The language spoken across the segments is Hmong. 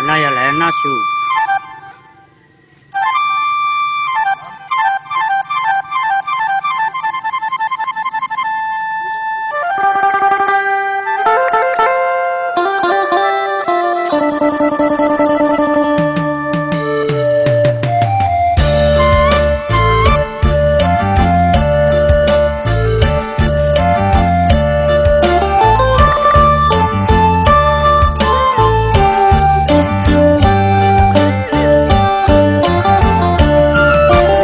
no yog lawv noj su.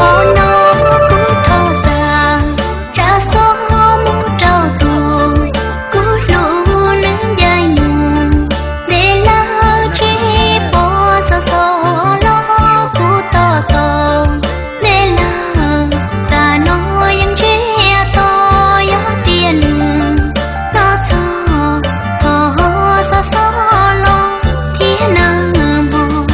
Ua no kuv thov xa, tsa xob mus rau tus kuv hlub nws ncaim mus. Dej lawm tsis pom xov xo los kuv tos tos dej lawm, tas no yeej ntsiag to yog tias nws no txog kom xov xo los thiab nawb mog.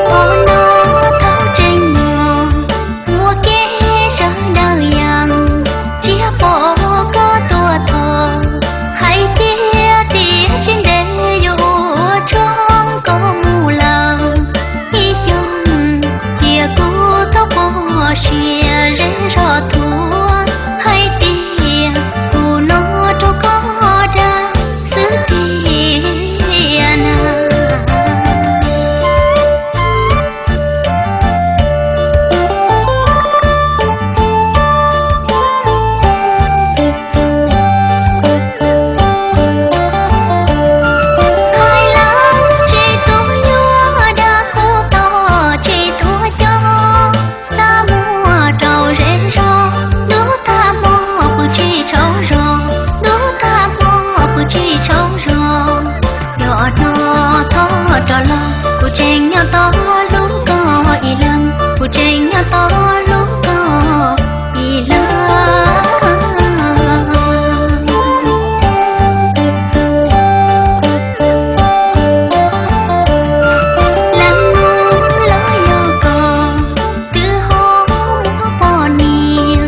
Ua no thaum tseem nyuam, ua ke sawv daws yeej tsis pom koj tuaj tho. Hais tias tiam tsis ntev yuav ua tshoob koj mus lawm ib xyoos, cia kuv tau pom siab zej zog thuam hais tias kuv no rau koj dag xwb tiag na. Hais lawm tsis tuaj yuav dag, kuv tos tsis tuaj coj, txaj muag rau zej zog, ntuj tag hmo pw tsis tshauv zog, ntuj tag hmo pw tsis tshauv zog. Yog no thov rov los, kuv tseem nyob tos hlub koj ib leeg, kuv tseem nyob tos hlub koj ib leeg. Leej nus los yog koj, twb ho muaj poj niam,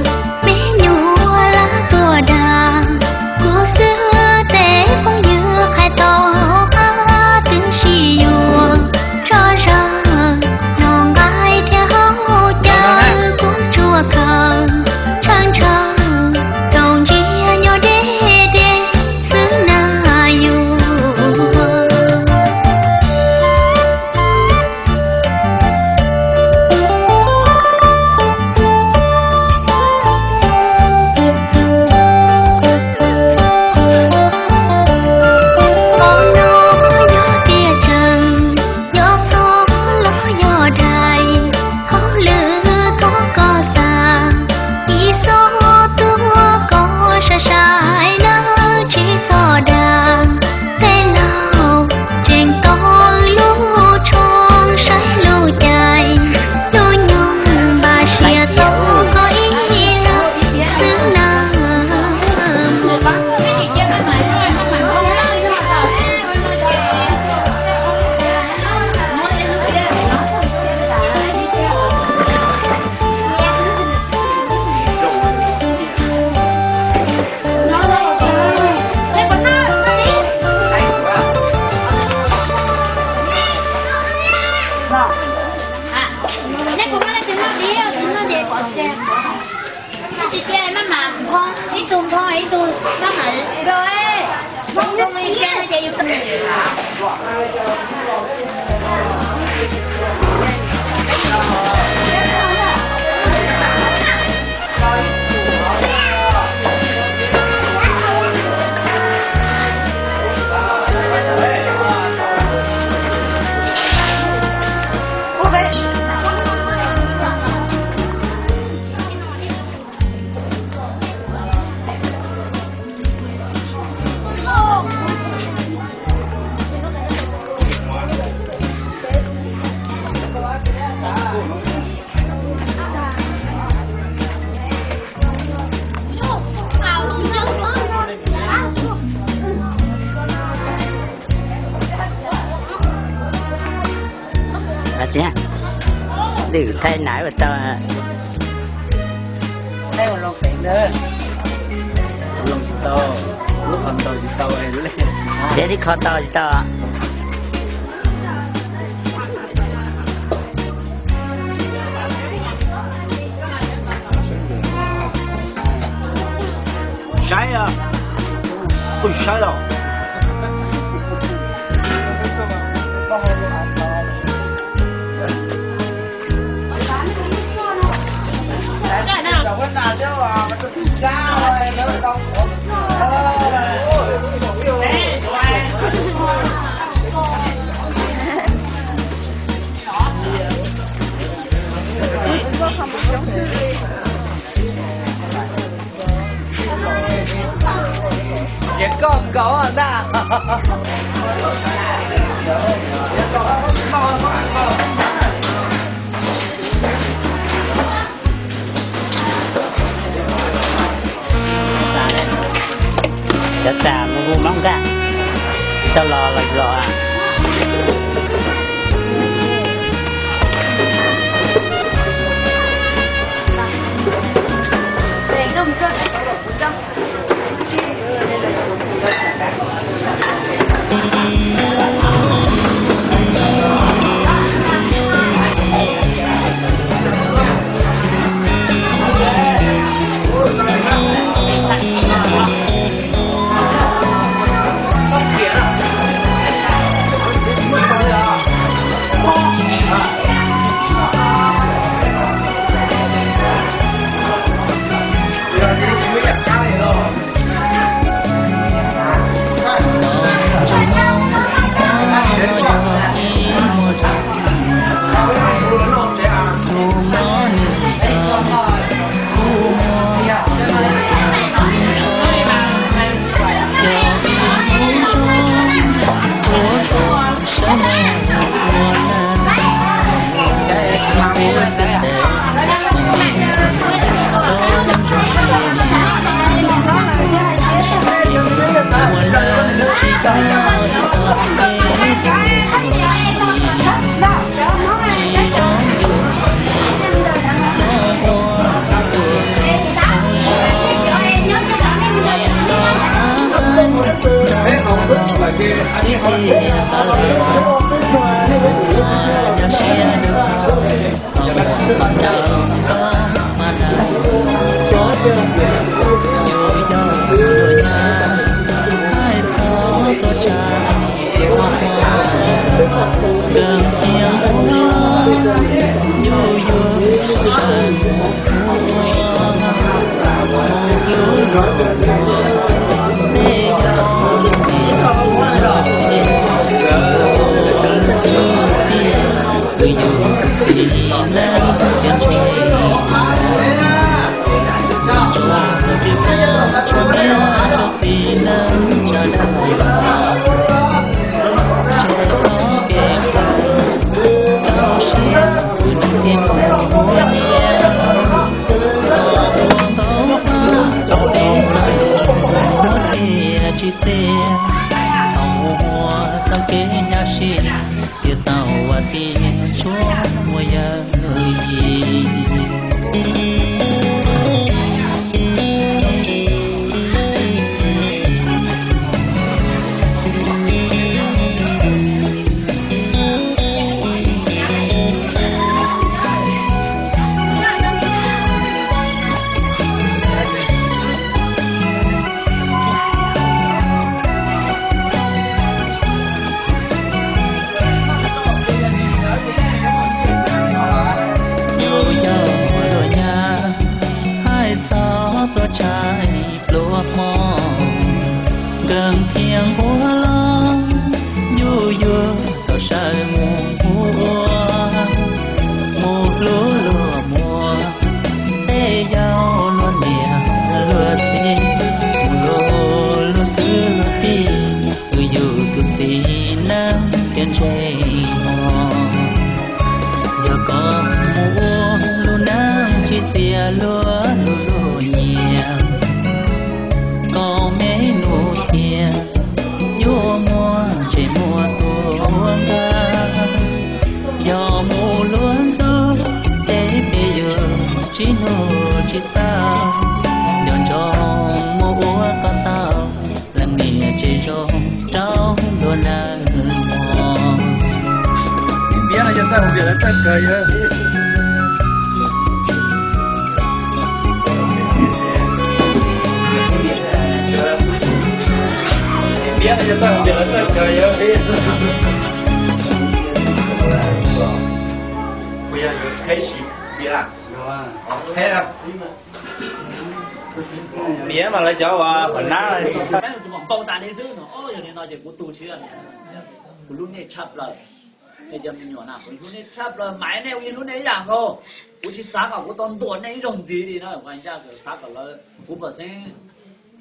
me nyuam lawv tuaj dag, kuv xwb tej phooj ywg qhaib tau qab twb sib yuav, tso zog no nqaij thiab hauv caw kuv tsuas khaws, tshaw ntshaw rau ntsia nyob deb deb xwb na yus. Ua no yog tias tseem nyob txog los yog dais, hauj lwm thov koj xa, ib xob tuaj koj sai sai nawb tsis txhob dag. Tej laus tseem tau lub tshooj saib lub cai, lub nyoog npaj siab tau koj ib leeg xwb nawb. Nej puas muaj leej twg noj dib, tus noj ces pov tseg. Tsis cia maj mam nphoo, ib tug nphoo ib tug maj mam nrau, nphoo li ntawd ces yus Twb thaij nas ua tau. Tias tib kho tau tsis tau. Saib, kuj saib los. Ces koj nkaus ntag. Cov tas mus hu Hmoob Nkaj, coj los los los. Tsis txiaj thaum ua txoj kev nyab sib, tias tau ua tiag tshuav ua yawg yim. Yus yog luag nyab, hais txog pluav tshais pluav hmo, nkeeg thiab nquag los, yus yuav tau sawv mus ua, mus hlub luag muam, tej yau luag niam luag txiv, mus hlub luag kwv luag tij, wb yus tus txiv neej thiaj ntsej muag. Yog koj mus ua lub neej tsis txiaj luag lub luag nyiam, koj me nus thiaj yuav muaj ntsej muag tuag nqa. Yog mus Ib hnub tsis xav, nco ntsoov mus ua koj tau, leej niam tsis zoo rau luag nag hmo. Piab no yog txawj hauv npias lawv txawj kawg yog. Piab no yog txawj hauv npias lawv txawj kawg yog. Kuv yog yuav qheb si piab. Qheb, piab mas lawv cov uas hua nab tsis txawj. Npau tas li xwb no, yog li no ces kuv tu siab, kuv hlub nej tshaj plaws. Nej cov me nyuam na, kuv hlub nej tshaj plaws, mas nej ua hlub nej ib yam nkaus. Kuv tsis xav kom kuv tau ntuas nej ib zaug ntxiv li na, kuv xav kom lawv, kuv pam xeeb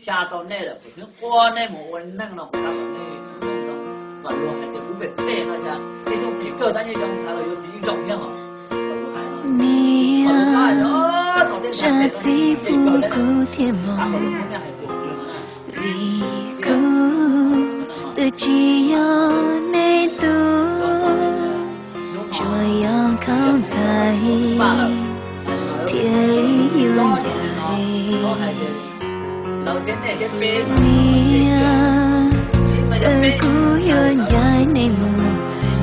xya tau nej lawm, kuv xeeb quaj nej mus ua neej no, kuv xav kom nej, kom luag hais tias kuv pem pem no cas ib xyoo phem kawg tab yeej cov ntxhais los yuav txiv zoo thiab hos. Niam, zam txim pub kuv thiab mog, vim kuv twb tsis yog nej tug, tsuas yog khaub ntxhais thiaj li yuav ncaim. Niam, txawm kuv yuav ncaim nej mus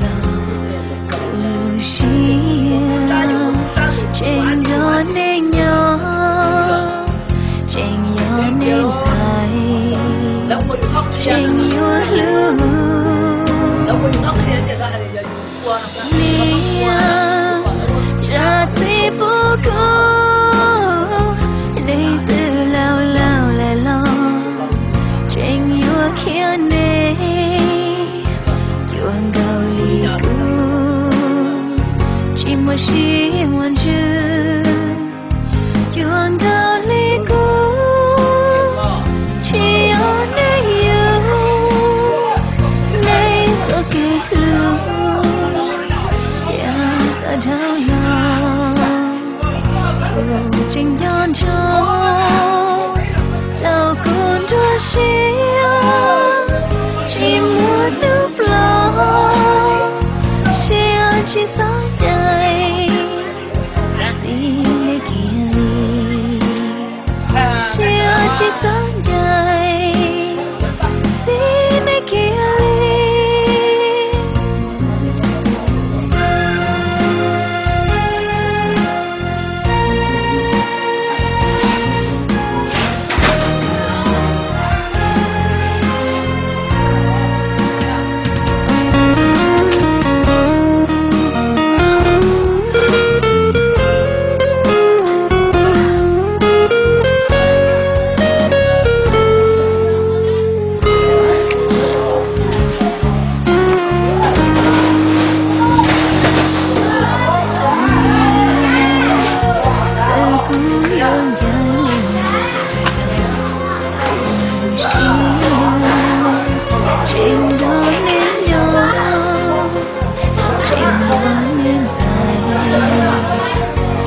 los, kuv lub siab tseem nrog nej nyob, tseem yog nej ntxhais, tseem yuav hlub. Niam, zam txim pub kuv, nej twb laus laus lawm los tseem yuav khiav nej, cuag nkaus li kuv tsis muaj siab muaj ntsws, cuag nkaus li kuv tsis yog nej yug, nej txoj kev hlub yav tag dhau los. Kuv tseem nco ntsoov rau kuv nruab siab, tsis muaj hnub ploj, siab tsis xav ncaim, txiv nej kiag li, siab tsis xav ncaim, txiv nej kiag li. Txawm kuv yuav ncaim nej mus, kuv lub siab tseem nrog nej nyob, tseem yog nej ntxhais,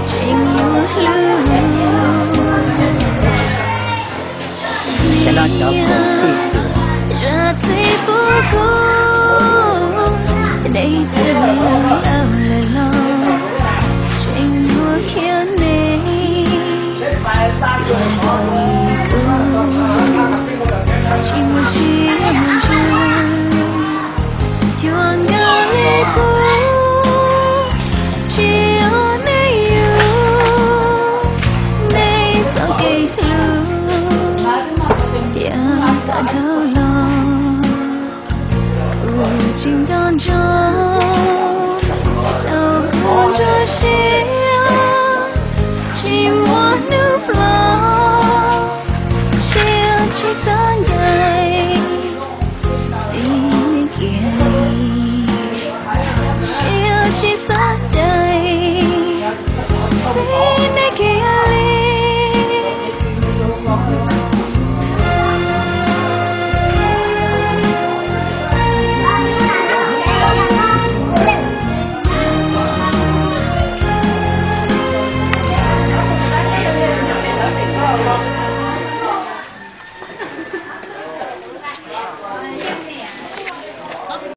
tseem yuav hlub. Niam, zam txim pub kuv, nej twb laus lawm los tseem yuav khiav nej, cuag nkaus li kuv tsis muaj siab muaj ntsws, cuag nkaus li kuv tsis yog nej yug, nej txoj kev hlub yav tag dhau los. Kuv tseem nco ntsoov rau kuv nruab siab, tsis muaj